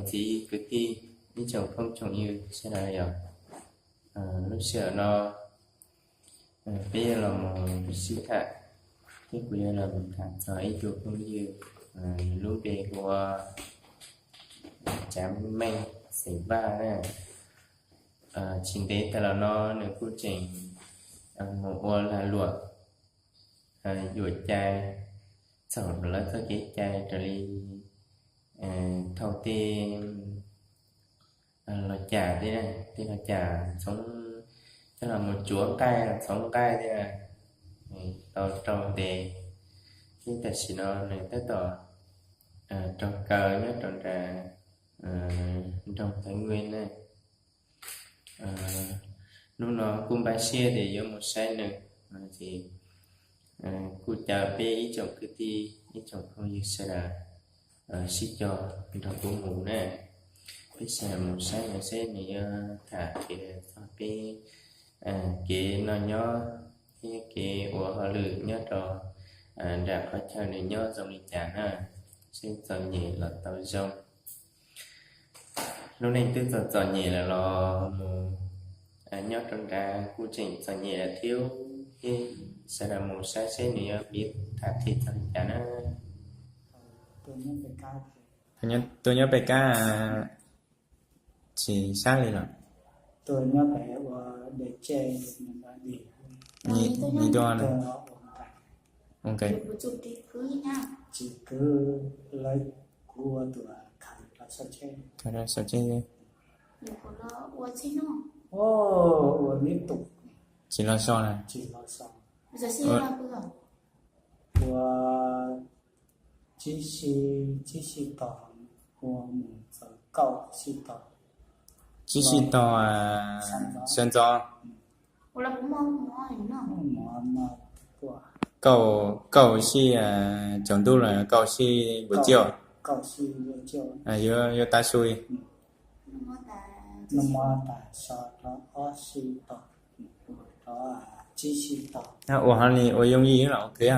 txiv kwv tij, ib tsoom phooj tsoom ywg sawv daws yog, lub sij hawm no peb yuav los mus sib tham, thiab kuv yuav los mus tham txog ib tug phooj ywg, nws lub npe hu ua Tsav Meej xeem Vaj na. Tsis ntev tas los no nws kuj tseem mus ua lag luam yuam cai txog lawv txoj kev cai raws li thaum tej los cas tej, tej los cas txhoov, tej los mus tsuav nqaij txhoov nqaij tej tau rau ntev, thiab tam sim no nws tab tom raug kaw nyob rau nram nroog Thav Nwe na. Hnub no kuj npaj siab tias yuav mus saib nws, ces kuj caw peb ib tsoom kwv tij ib tsoom phooj ywg sawv daws sib cog nrog kuv mus na. Peb sawv daws mus saib nws seb nws yuav tham kev txog peb kev noj nyob thiab kev ua hauj lwm nyob rau nram qhov chaw nws nyob zoo li cas na, seb txom nyem los tau zoo. Lub neej twb txom txom nyem lawm los mus nyob rau nrad kuj tseem txom nyem lawm thiab. Sawv daws mus saib seb nws yuav piav tham peb txog li cas na. Tuaj nyob pem kab tsis sab li los? Tuaj nyob pem ua de tsej, ua nqaij. Tsis kwv, lawv, kuv ua tus khaws los saib tsej. Ua ib tus tsis los so na. Ua tsib sij, tsib sij tog, ua mus txog kaum sij tog. Tsib sij tog sawv ntxov. Kaum, kaum sij tsaus ntuj los kaum sij npus ciaj. Yuav, yuav tav su li. Noj mov tas so rau ob sij tog, rau tsib sij tog. Ua hov li ua yooj yim los ua khwv?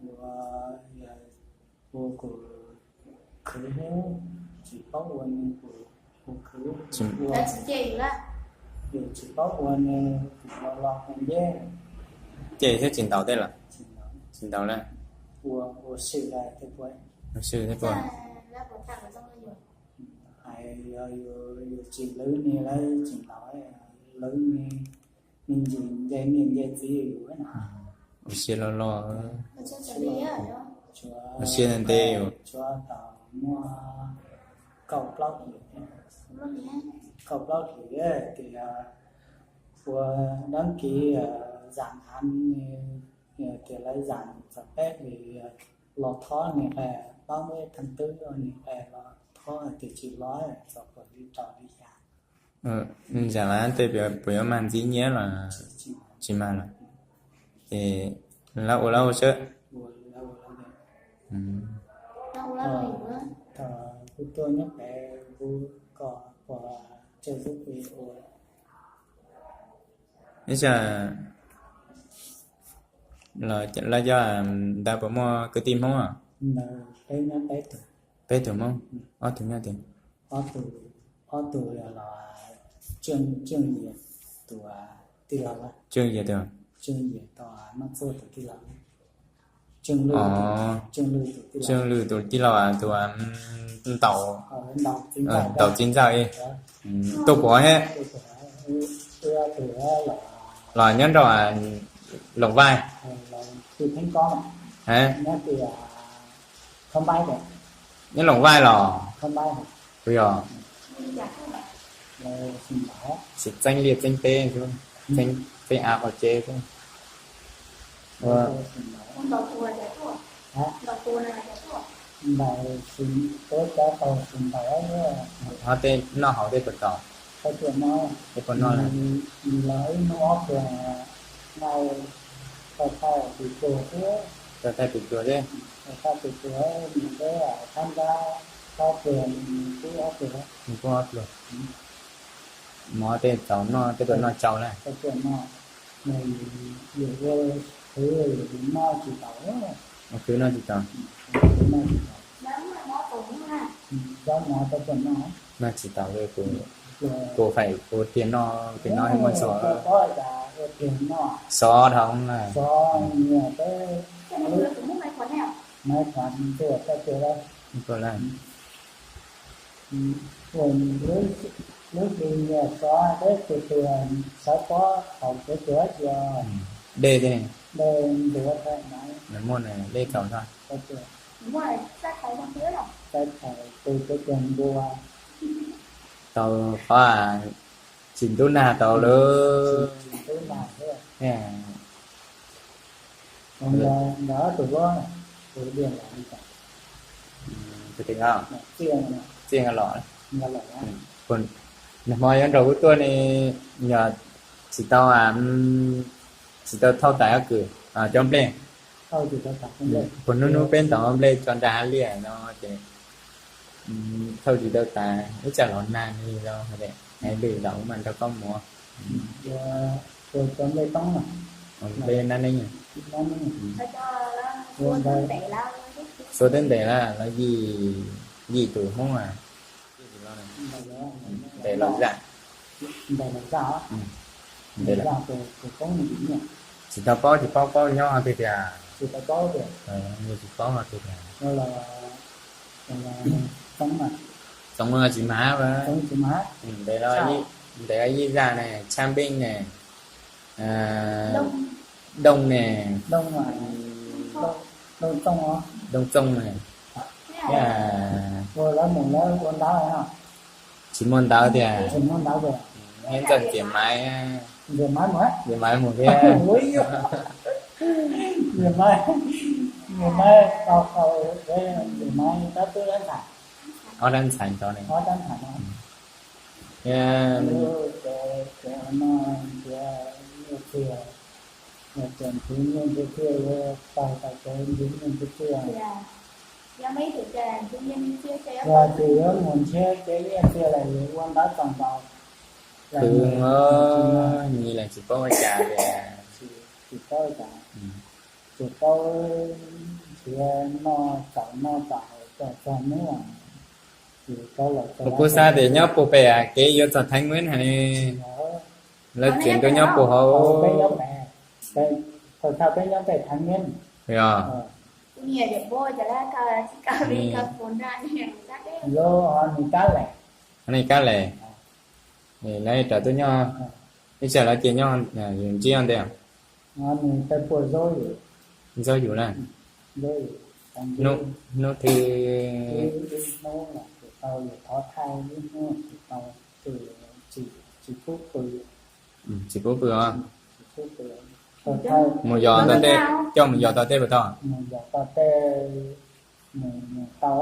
Ua, ua kuv khwv, tsis paub ua nws kuv, kuv khwv, yus tsis paub ua nws kuv los los ua nceb. Ces thiab tsis ntaus tej los? Tsis ntaus na. Ua, ua si thiab puas? Ua si thiab puas? Hais yog yus tsis lwv nws lawv tsis ntaus, lwv nws, nws ntsis nce niam nce txiv yus na. Ua si los los, ua si ntev ntev yus. Tshuav tau muaj kaum plaub hlis, kaum plaub hlis tias ua dab kiv zam av, tias lawv zam txog peb hlis los thob nws qe, plaub ntuj thaj twb nws qe los thob tias tsis los txog puas li rau li xya. Zam av tej puas yuav mag ntxiv nyiaj los? Tsis mag los? Ces lawv ua lawv ua xwb. Kuv tuaj nyob pem kuv kom pom tsawg xub pes ua. Ib tsam lawv cov ntawd puas muaj kwv tij Hmoob? Peb tug Hmoob, ob tug nyob twg? Ob tug los Tseej Yias tus tij laug, Tseej Yias tus, Tseej Yias tus noj txuj tus tij laug, Tseej Lwj tus tij laug, tus ntaus, ntaus txiv ntxawm, tuaj puag thiab los nyob nrog Loos Vaij, nyob Loos Vaij los, puas yog? Tsis txeeb liaj txeeb teb, txeeb av qhov tsev xwb. Ua, ntaus, ho tej noj haus tej puas tau? Tej puas noj? Thaij tus pluag xwb, nws peb thab nrab ob pluag, nws peb ob pluag. Mov tej txaus noj, tej puas noj tsau na? Ua khwv noj tsis tau. Zaub mov tau tuaj noj. Noj tsis tau li kuv, kuv faim ua tiag noj, tiag noj muaj xov, xov dhau na. Maiv Qhuav ntxuaj tau tiag lauj. Lub hli nyias xov peb tus tus sawv pob thaum kev tuag cia. Dej, dej ntuav tau maiv. Muaj dej tau, tau thaum tus kev tuag ntua. Tau qhov tsis ntub nag tau lawm. Ntawd tus, tus tij los, nag hmo yuav nrog kuv tuaj ne, yog tsis tau, tsis tau thauj tas kws cov nplej. Puag hnub hnub peb ntaus nplej tso nrag hav liaj no ces thauj tsis tau tas, ib tsam los nag li los hais lwm zaus mas nrog koj mus. Nplej nab neeb, xuab twb ntes lawm, los yim, yim tus Hmoob a. Ntes los zam, ntes, tsis tau paub, tsis paub, paub nyob tiag tiag. Tsis paub tiag tiag. Txoov tsis mas, ntes los, ntes los yim zaj ne, tshab npeej ne, dooj ne, dooj txooj ne. Tsis muaj ntawv tiag. Neb ntxawm ntxias maiv, ntxias maiv mus thiab. Ob rab ntxhais ntawd ne. Yog tus yuav mus nrhiav kev nyiaj txiag lawm yuav ua ntawv txaus ntau. Khwv, nyias leej tsis paub ua cas tias, tsis paub ua cas, tsis paub nrhiav noj txaus noj txaus hauv txog txog hnub. Kuv kuj xav tias nyob puag pem kev yuav txog Theev Nweeb hais ne, lawv tseem tuaj nyob puag hauv. Thaum peb nyob pem Theev Nweeb, yog, nws kab les, lawv raws tuaj nyob, ib tsam lawv cia nyob, yus ntsib ntej. Zaub yus na, hnub twg tsis pub pw os. Mus yos ntawm tej, coj mus yos tom tej puas tau? Tau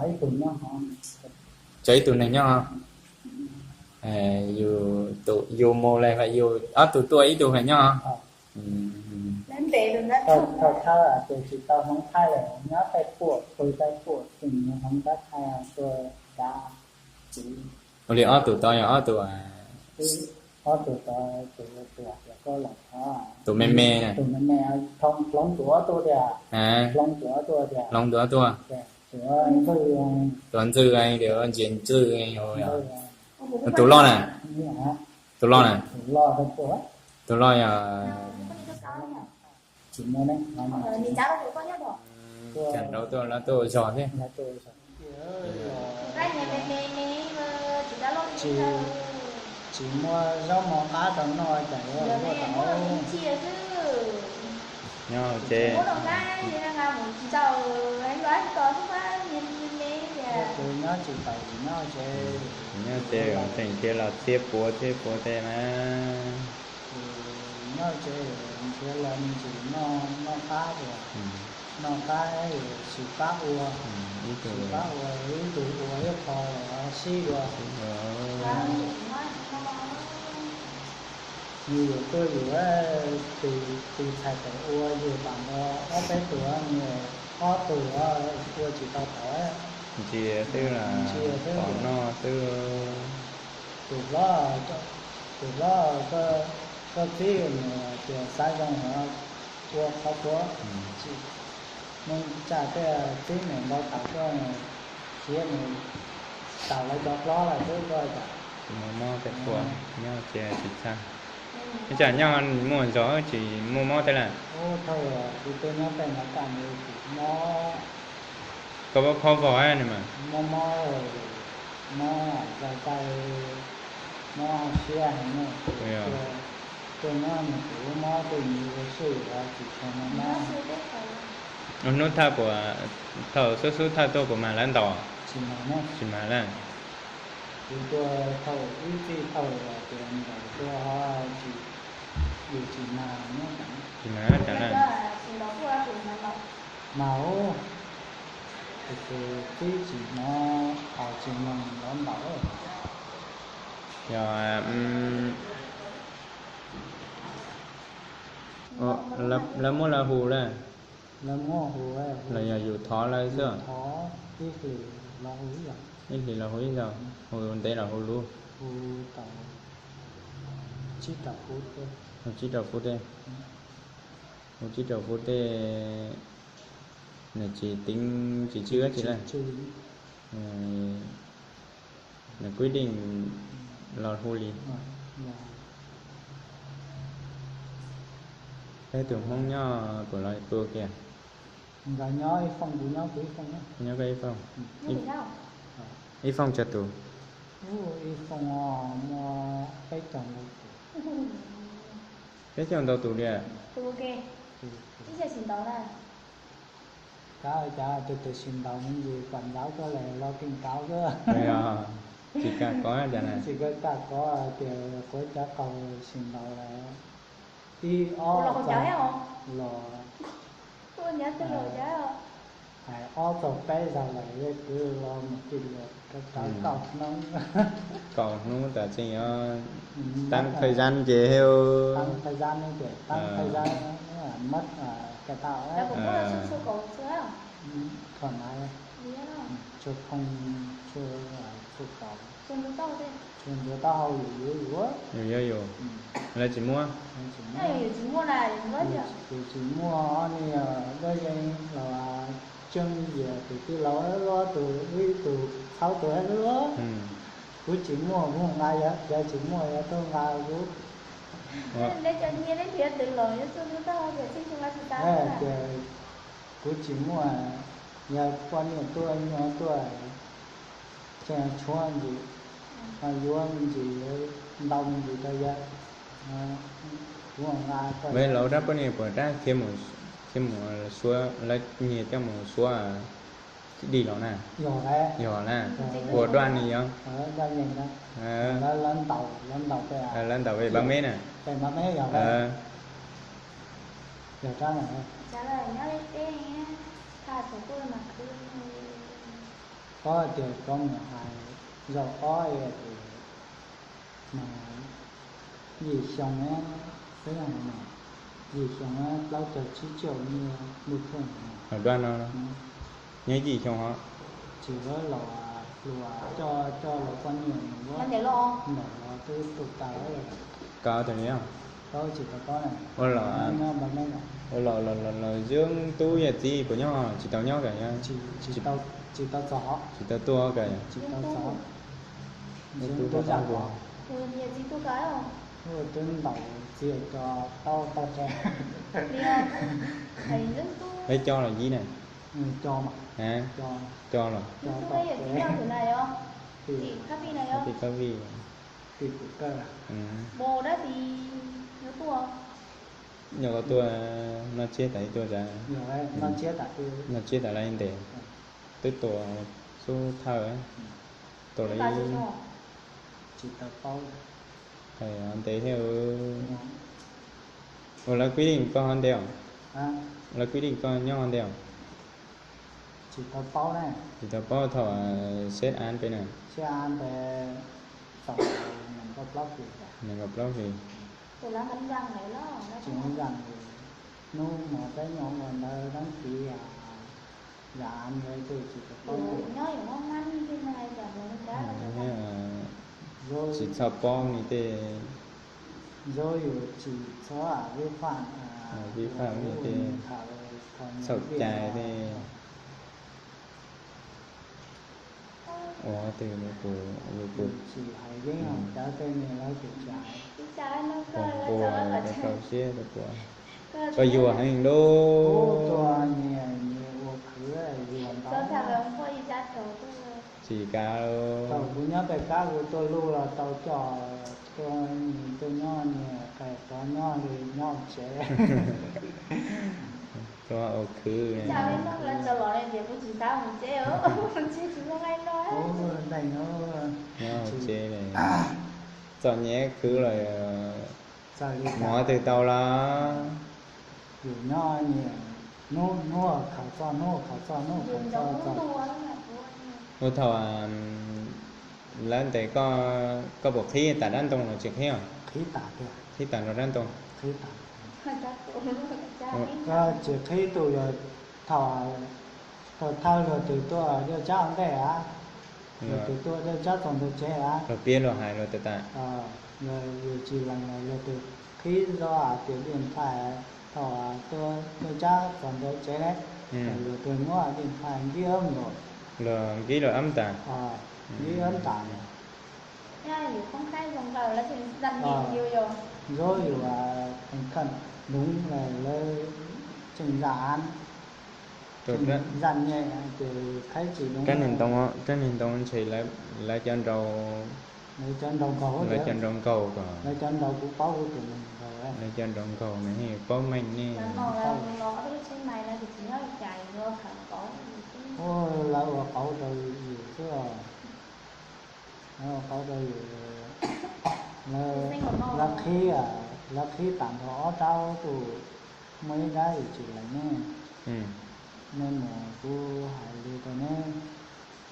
ib tug neeg nyob. Yus mus lawm, yus ob tug tuaj ib tug nyob. Tsis tau hmoov thaij lawm, nyob tej puam pw tej puam tsis hmoov dab thaij tuaj dav. Ua li ob tug tod yog ob tug, ob tug tod tus, tus me me, tus me me, hloov tus ob tug tiag, hloov tus ob tug tiag, hloov tus ob tug, tus ntxwg, tus ntxwg, tus ntxwg, tus loj na, tus loj na, tus loj yog, tsis muaj ne, cas nraud tuaj, lawv tuaj ua zog thiab. Tsis muaj zaub mov qab rau noj cas yuav luaj tau. Nyob tsev, nyob tsis tau, nyob tsev, nyob tsev tseem thiaj los txhiab puav txhiab puav tej na. Nyob tsev nrhiav los me ntsis noj qab, noj qab, tsis pab ua, tsis pab ua, ib tug ua ib qho los sib dua. Nws yuav tuaj yus, tus ntxhais tawm ua yus pam no ob peb tug, nws ob tug ua tsis tau tau. Ntsia xwb, ntsia xwb, pom noj xwb. Tus hlob, tus hlob, koj txib nws tias xav zoo ua qhov puav, tsis Nws tsam tej txib nws npau taws tuaj, khiav nws tawm lawv cov hlob lawm xwb tuaj cas. Tsis muaj mob tej ua nyob ces tsis txhaj. Ib tsam nyob muaj zog tsis muaj mob tej lawm. Ub, thaum kuv tuaj nyob pem Nov Kam nws kuj mob, koj pab phob vog nws mas mob mob, mob zog cai, mob siab heev na. Tuaj nyob nws kuj mob tej nyiv ua sij los tsis tshua mob mob. Hnub thawj puas, thaum xub xub thawj tuaj puas mag lawv ntaus? Tsis mag na. Tsis mag na. Kuv tuaj thaum ib txij thaum tias ntaus tuaj ho tsis, yus tsis mag na. Tsis mag na. Mas ub, tus txib tsis hnov, haus tsis mloog lawv ntaus. Yog lawv muab lawv hu lawm. Lawv muab hu los yog yus thov lawv xwb? Thov ib hlis los hu ib zaug. Ib hlis los hu ib zaug, hu ntev los hu luv? Hu tau tsib rau phút tej. Hu tsib rau phút tej. Hu tsib rau phút tej, nws tsis teeb tsis tsw tsi lawm. Nws kwj deej los hu li. Peb tus Hmoob nyob puas los tua kiag? Nkawd nyob ib fooj, kuv nyob kuv ib fooj. Nyob koj ib fooj. Ib fooj tsawg tus? Ib fooj muaj peb caug ntau tus. Peb caug ntau tus li. Tus ua ke, ib txhia tsis ntaus na. Kav cas tus twg tsis ntaus me ntsis kom ntaus koj lawm los keej ntaus koj. Tsis kam kov cas na. Tsis kam kov tias kuv cov qaug tsis ntaus lawm. Ib ob los hais ob txog peb zaug lawm, yog kwv los mus tij los kaum hnub. Kaum hnub tas tseem yuav tab thaj zab ces hib. Tab thaj zab, tab thaj zab mab ka tau. Tshua phoo, tshua txhua kaus, tshua ntxuav taub hau yus yuav yus. Yus yuav yus, lawv tsis muab. Yus tsis muaj, yus tsis muaj, nej yog dab yeeb los tseeb yias tus tij laug luaj, tus ib tug txhaub tus luaj. Kuv tsis muaj, kuv nqa, yog tsis muaj yog tuaj nqa kuv. Ces kuv tsis muaj, yog poj niam tuaj nyuag tuaj, tseem tshuav ntsis, yuav me ntsis, ntau me ntsis rau yawg. Kuv nqa, kuv nqa. Ves laus dab poj niam puas dab khiav mus, khiav mus suav, lawv nyiag coj mus suav dig los na? Yog na. Puas dua ni yog? Lawv ntaus, lawv ntaus pem pab meb na. Peb yog, yog rab na. Koj tias koj mus hais zaum ob es, yim xyoo, xwb, yim xyoo plaub caug tsib caug nyiaj ntuj kheej. Dua no nyob yim xyoo hov. Tsis, los hluas coj, coj los poj niam mus ntawm los twb tu kaw, kaw tas li. Tsis tau paub na. Ua los, los, los, los Yeeb tub yawm txiv puas nyob? Tsis tau nyob kawg. Tsis tau txog, tsis tau tuaj kawg. Tsis tau txog. Yeeb tub zam, twb ntaus txiv co taub toj tsev. Peb co los yib na. Co, co los. Tim Kab Vij, tim Kab Vij. Nyuam qhuav tuaj noj tsiab tas ib tuaj tas, noj tsiab tas lawv ntes, twb tua xub thawj, tua lawv ib. Tsis tau paub. Hais ntev thiab. Ua lawv kwv deej koj ho ntev os? Lawv kwv deej koj nyob ho ntev os? Tsis tau paub na. Tsis tau paub thaum xeb av pem na. Xeb av pem tau nees nkaum plaub hlis. Nees nkaum plaub hlis. Tsis, hnub no peb nyob ua ntawd dab tsi, yam av ntawd ces tsis tau paub. Tsis txhob paub ni tej. Zaub yus tsis txhob vi phạm, vi phạm ni tej. Txhaum cai li. Ua twg, yus kuv, quas nquas rau siab rau kuv, koj yuag heev lub. Tsis kav. Thaum kuv nyob pem kab kuv tuaj luj los tau coj, tuaj nyob niag qe tov nyob li nyob tsev. Tuaj ua khwv. Nyob tsev li. Txom nyem khwv los mov twg tau los. Yus nyob niag hnub hnub khaws txoj hnub khaws txoj hnub khaws txoj txoj. Ua thaum lawv ntes koj, koj puas qhib tas dab ntoo los tsis qhib os? Qhib tas, qhib tas nrog dab ntoo. Qhib tas. Koj tsis qhib tus yog thaum, thaum thawj luag twg tuaj dej tsab ua ntej a, luag twg tuaj dej tsab txog ntawm tsev a, luag piav luag hais luag tas tas, yus tsis lees los luag twg qhib zoj hais tias dej nphais thaum tuaj dej tsab txog ntawm tsev ne, luag twg muab dej nphais nkib ob nkaus. Luag nkib luag ob tas. Nkib ob tas. Ntsuab yus khaj lub tseem zam, tseem zam nyem ces qhaib tsis dub. Rab niag ntoo, rab niag ntoo ntshe lawv cov nraus, lawv cov nraus nkaug, lawv cov nraus nkaug kom, lawv cov nraus kuv paub kuv tus neeg nkaug, lawv cov nraus nkaug na paub meej ne. Lawv ua qauv rau yus xwb os. Lawv ua qauv rau yus, lawv qhib, lawv qhib tas nrho ob rab tus, muaj ib rab yus tsis lees ne. Nej mus, kuv hais li rau neb,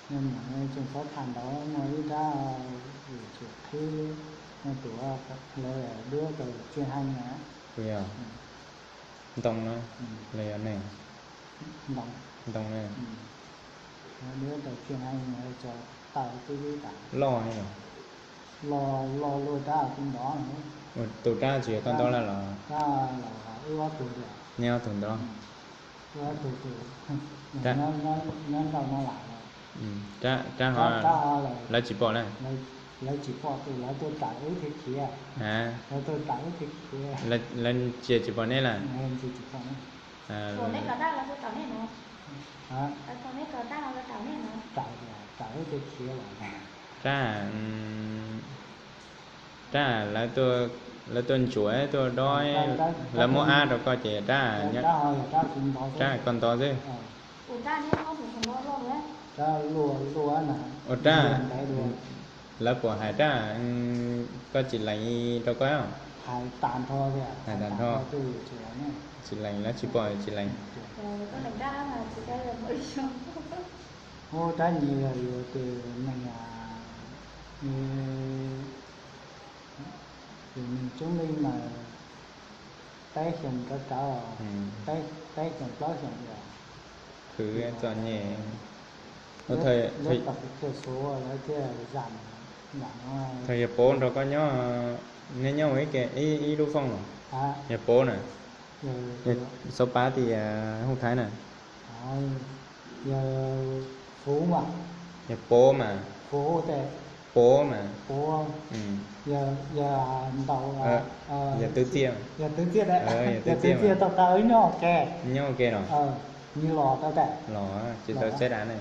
nej mus nej tseem txhob tham ntau, muaj ib rab yus tsis qhib, muaj tus lawv duab rau tsis heej na. Ntoo na, los yog neeg? Ntoo na. Duab rau tsis heej, tso taw tib tib tas. Loj ne los? Loj, loj luaj rab kuv ntov. Tus rab tsis yog koj ntov lawm los? Rab los wb ob tug, neb ob tug ntov. Wb ob tug, nyob nrau no lam. Rab ho lawv tsis pom na. Lawv tsis pom tus lawv tuaj raws wb thiaj khiav. Lawv tuaj raws wb thiaj khiav. Lawv cia tsis pom neb lawm. Tsis pom neb. Rab, rab lawv tuaj ntsuav tuaj dob, lawv muab ab rau koj ces rab, rab koj ntov xwb. Ua rab, lawv puas hais rab, koj tsis lees rau koj? Hais tas nrho, hais tas nrho. Tsis lees, lawv tsis pom tsis lees. Ub, rab nyias yog yus tus neeg, yus neeg tub li mas peb xyoos rov rau, peb xyoos plaub xyoos yog khwv txom nyem. Lawv tau thiaj suav lawv thiaj zam, zam no. Thaum yog Pov nrog koj nyob, neb nyob ua ib lub foob los? Yog Pov na, xauv pab tias Hoob Thaib na. Yog Fuv mas. Yog Pov mas. Fuv tes. Pov mas. Pov. Yog, yog ntaus, yog Twv Txiaj. Yog Twv Txiaj, yog Twv Txiaj tau tau nyob ua ke. Nyob ua ke los? Nws los tau tes. Los tsis tau saib dab ne.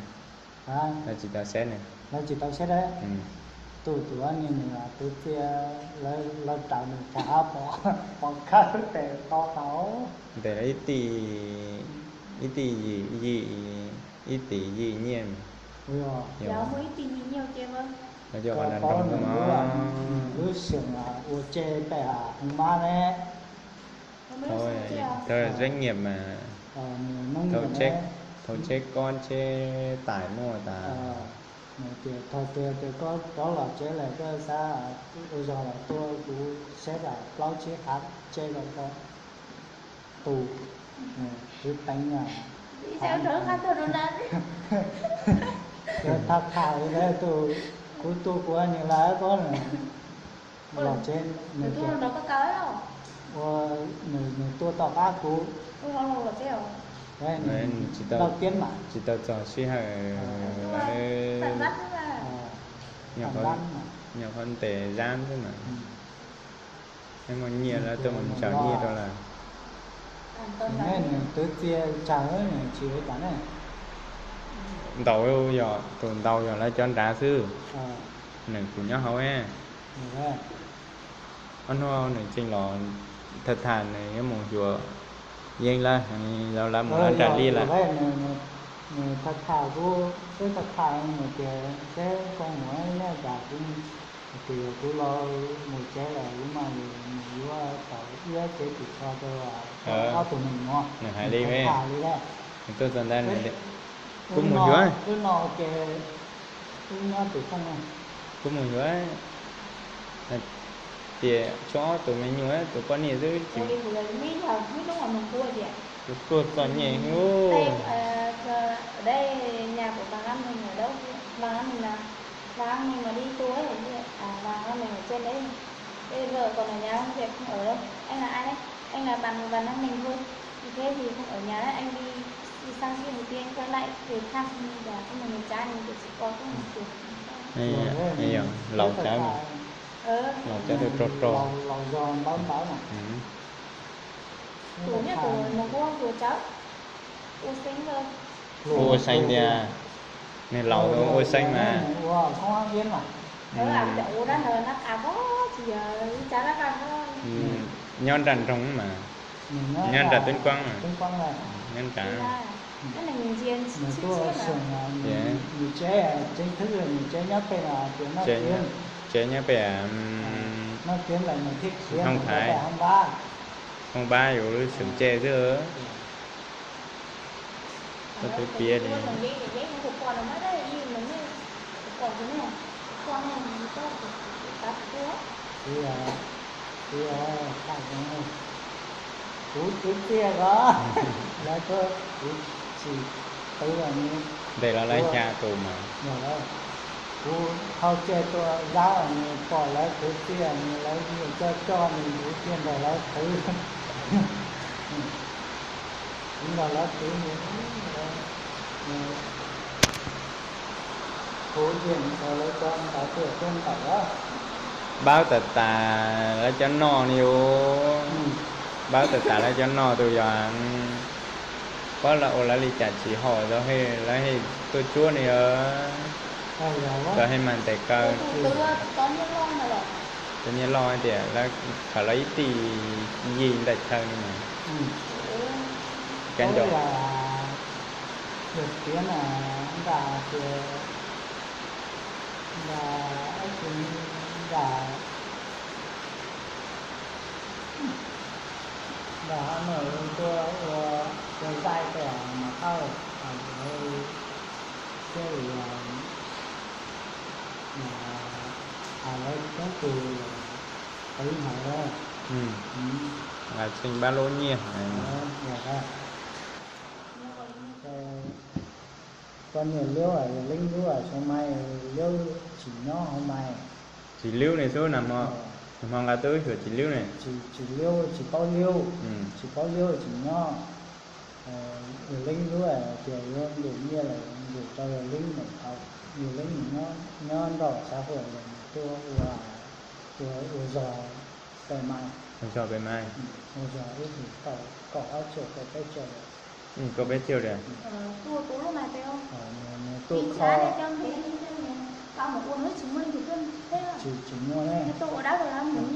Lawv tsis tau saib ne. Lawv tsis tau saib dab. Tus tuav ni nws Twv Txiaj, lawv raws nws rov qab pov khawb tes to tau. Ntes ib tij, ib tij yim, yim, ib tij yim nyiaj. Lawv cov qhov nram nroog no mas. Lub xyoos ua tsev pem Hoo Mab ne. Thawj zeeb nyiam mas, thawj tsheb kob tsheb tais muaj tas. Tias thaum twg tias koj rov los tsev lawm koj xav ua zog los tuaj, kuv saib plaub tsib hav tsev lawm koj tus, kuv teev na. Thaj thaj tus, kuv tuaj kuv niam lawv koj los tsev, nws ua, nws tuaj tom qab kuv. Tsis tau txog sij hawm, nyuam qhuav ntes zab xwb mas. Muaj nyiaj lawv tuaj mus ntsawm nyiaj rau lawm. Ntaus yog tus ntaus yog lawv cov nrad xwb. Nws kuv nyob hauv. Ob hnub nws tseem los tham tham nws yuav mus xyuas yeeb lawm, lawv mus lawv nram li lawm. Nws tham tham kuv, seb tham tham nws tias seb koj mus ib neb cas kuv, hais tias yog kuv los mus tsev lawm kuv mam li mus yuav tau ib ob tsev tim tsho rau ob tug me nyuam. Nws hais li, nws tuaj txog ntawd, kuv mus yuav, wb no ces wb nyob tim kooj, kuv mus yuav tias tshuav ob tug me nyuam, tus poj niam xwb ces kuv tuaj txom nyem ub. Laus cawv, laus cawv rog rog. Ua xeeb tias, nws laus ua xeeb mas. Nyob nram nroog mas, nyob nram Tub Kuab mas, nyob nram. Tsev nyob pem Hoob Khaiv, Hoob Pab, yus lub xeem Ceg xwb. Koj twb piav li. Kuv kwv tij ko, lawv tuaj kuv tsis twv. Ntes los lawv xya tus mas. Kuv hau ceg tuaj zab nws pom lawv kwv tij nws, lawv nyiam coj coj nws, kuv thiaj nrog lawv twv. Kuv nrog lawv twv nws, kuv yeem nrog lawv cov ntawd tuaj tuaj ntawm os. Npawb tas tas lawv cov noj ni os. Npawb tas tas lawv cov noj tus yog, pab lawv ua lawv li cas tsis haum, lawv tuaj cuab ni os. Lawv hej mas ntes kaw. Tus nyiaj loj tias lawv khaws lawv ib tij yig ntais chaw ni mas. Kab ncauj. Yog tiav na, nram tias, nram, nram, nram Has Nois tuaj ua, ua zaij tej mas qab, thiaj li, lawv coob tus qev ntawd. Tseem npab lub nyiaj. Koj niam Liub, Yawg Leeb Liub, Suav Maiv Liub tsis nyob hauv Maiv. Tsis Liub ne xwb na hmo, hmo nqa tuaj wb xyuas tsis Liub ne. Tsis Liub, tsis paub Liub, tsis paub Liub tsis nyob. Yawg Leeb Liub tias yuav nqus nyiaj lawm nqus rau Yawg Leeb lawm tau. Yawg Leeb nyob nrog xav huam lawm tuaj ua, ua zog pem Maiv. Ua zog pem Maiv. Ua zog ib hlis tau kaum ob txhiab kaum peb txhiab lawm. Kaum peb txhiab li. Tuaj kho, tsis muaj ne, ua dawb rau lawv mus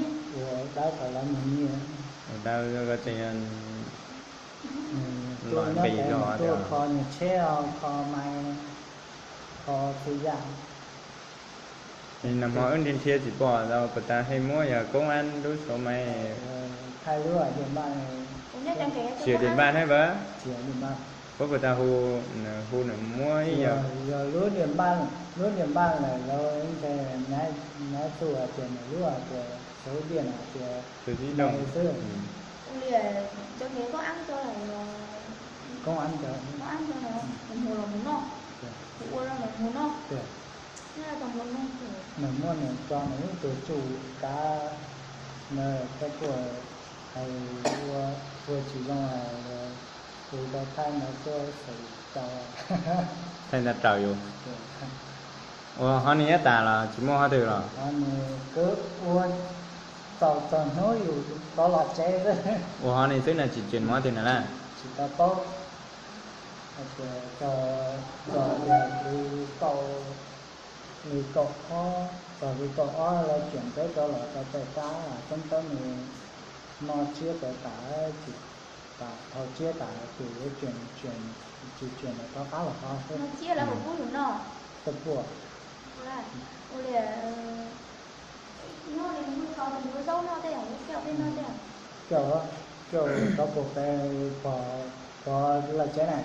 nyiaj. Ua dawb, koj tseem los nqis zog, tuaj kho nyiaj tsheb, kho Maiv, kho txhua yam. Nag hmo wb nrhiav nrhiav tsis pom tau, puas tas hej muab yog koob ab lub Suav Maiv. Thaij lub Diam Npaj, tsis Diam Npaj thiab pab. Puas tas hu, hu nws muab ib yam. Yog lub Diam Npaj, lub Diam Npaj lawm lawv ntes, nab txuj hais tias nws lub hais tias xauv diam hais tias xwb. Koob ab ntawd, mus los mus noj, ua los mus noj. Nws muaj nws tso nws ib tug tsuj kav, nws thiaj tuaj hais ua, ua tsis zoo hais. Kuv tau thaij ntawv tuaj xwb tau. Thaij ntawv raws yus. Ua hov nws nyob tas los tsis muaj qhov twg los? Nws kuj ua txaus txog hnub yus rov los tsev. Ua hov nws xwb no tsis tseem muaj qhov twg na lawm? Tsis tau paub. Hais tias txog, txog tias kuv kaum, li kaum ob, txog li kaum ob lawv tseem peb rov los rau pem qab, Txoob Tawb nws noj tsiab pem tas, tsis, tas dhau tsiab tas ces yuav tseem, tseem, tsis tseem rov qab los hov xwb. Noj tsiab lawv puas pub yus noj? Tej puas. Ua li, noj li nws tso nws yuav zaub noj tej, coj peb noj tej. Coj, coj tau puas pem, pog, pog lawv tsev na.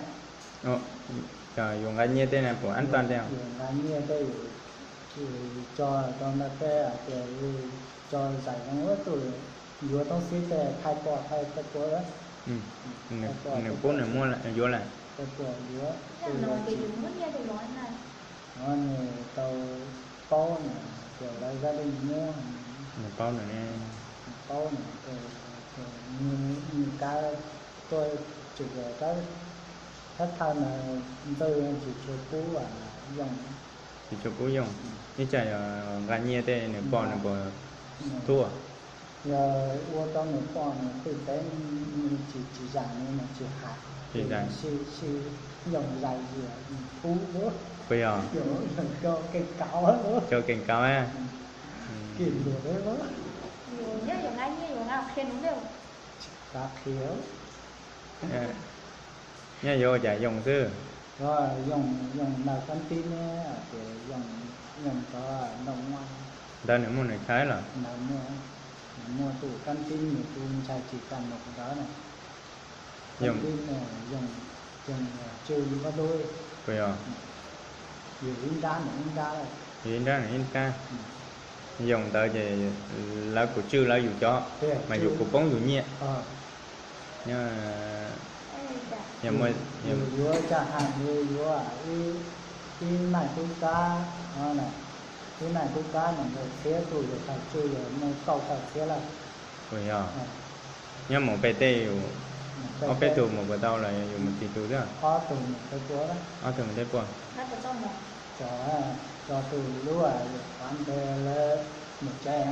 Yus nqa nyiaj tej na puas an toàn tej? Yus nqa nyiaj tej, yus tso rau ntawm tej hais tias tso zais zoo ua tus yuav toob xib tej thaij pom thaij tej puas. Nws pub nws muab yuav lawm. Tej puas yuav. Nws tau paub nws tias lawv zaj dej muab, nws paub nws, nws paub nws, nws kab tuaj tsis, thawj thawj ntawd ntxawg tsis tshua pub Yoog, tsis tshua pub Yoog. Ib tsam yog nqa nyiaj tej nws pom nws puas tuaj? Yog ua rau nws pom nws twb teb, nws tsis, tsis zam nws, nws tsis hais, tsis zam, sib, sib Yoog zais zias nws pub. Puas yog? Cov kees kauv, cov kees kauv. Kees luam, yus nyob yus nqa nyiaj yus nqa qhia nws, tsis kav qhia. Nyob yuav ua cas Yoog xwb. Yoog, Yoog ntawm kab tib ne, ces Yoog, Yoog rov ntoo ua. Ntawd nws muaj nws chaw los? Ntawd muaj, nws muaj tus kab tib, nws tus ntxhais tsis kam nws ntawd na. Kab tib, Yoog, Yoog tswj npab dub. Puas yog? Yus ib nrab nws ib nrab. Yus ib nrab nws ib nrab. Yoog ntawd ces lawv kuj tswj lawv yus cov, mas yus kuj poob yus nyiaj. Nyob, yus yuav caj hais yuav ib naij tub kab, ib naij tub kab nees nkaum txhiab, tus yus tau tswj yus muaj kaum tawm txhiab lawm. Puas yog? Nyob mus pem tej yus, ob peb tug mus puas tau los yus mus txi tus xwb? Ob tug mus tej puas. Ob tug mus tej puas? Tso, tso tus lub yus qhov ntawd lawv mus tsev.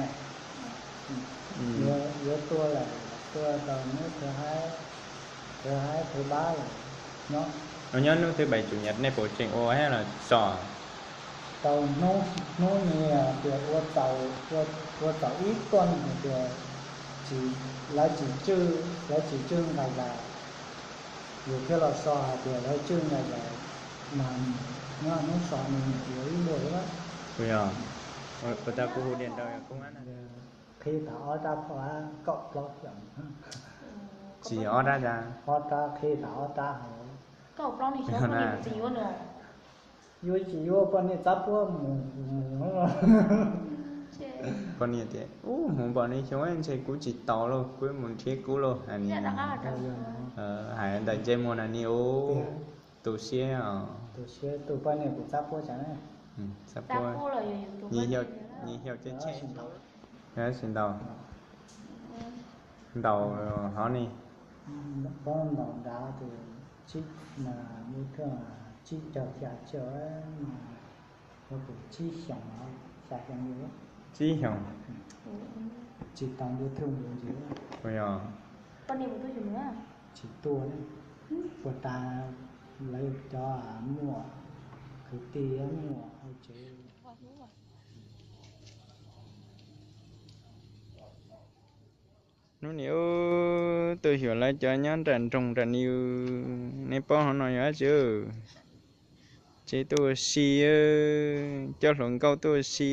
Yuav tuaj lawm, tuaj tau hnub thứ hai, thứ hai thứ ba lawm nyob. Nyob hnub thứ bảy chủ nhật nej puas tseem ua thiab los so? Tau hnub, hnub ni tias ua txaus, ua txaus ib tuaj hais tias lawv tsis tswj, lawv tsis tswj nqaij zais, yus thiaj los so hais tias lawv tswj nqaij zais, mas nyob hnub so ni mus yuav ib npuaj xwb. Puas yog? Puas tas kuv hu điện thoại công an na. Qhib tas ob rab phom kaum plaub xyoos. Tsis ob rab cas? Ob rab, qhib tas ob rab hauv. Yuav tsis yuav poj niam txab puab mus, mus. Poj niam tias, ub, mus npaum li xyoo ntshe kuv tsis tau lauj, kuv mus nrhiav kuv lauj, hais li. Hais ntawm ntsej muag na ni ub, tu siab os. Tu siab, tus poj niam kuv txab puab cas na. Txab puab, nyias xyaum tsheb tsheb. Tab sis ntaus, ntaus hov ni. Pab ntaus nrad tus tsib, mas muaj thaj tsib caug xya caum, ua tus tsib xyoos, xya xyoo li. Tsib xyoos. Tsis tau ntu thwj ntu ntsis. Puas yog? Tsis tuaj, puas tas lawv cov muaj kwv tij muaj hauv tsev. Hnub ni ub, tuaj xyuas lawv cov nyob nram nroog nram ni, nej paub hov no yog dab tsi? Tsev tuaj ua si, coj hluas nkauj tuaj ua si.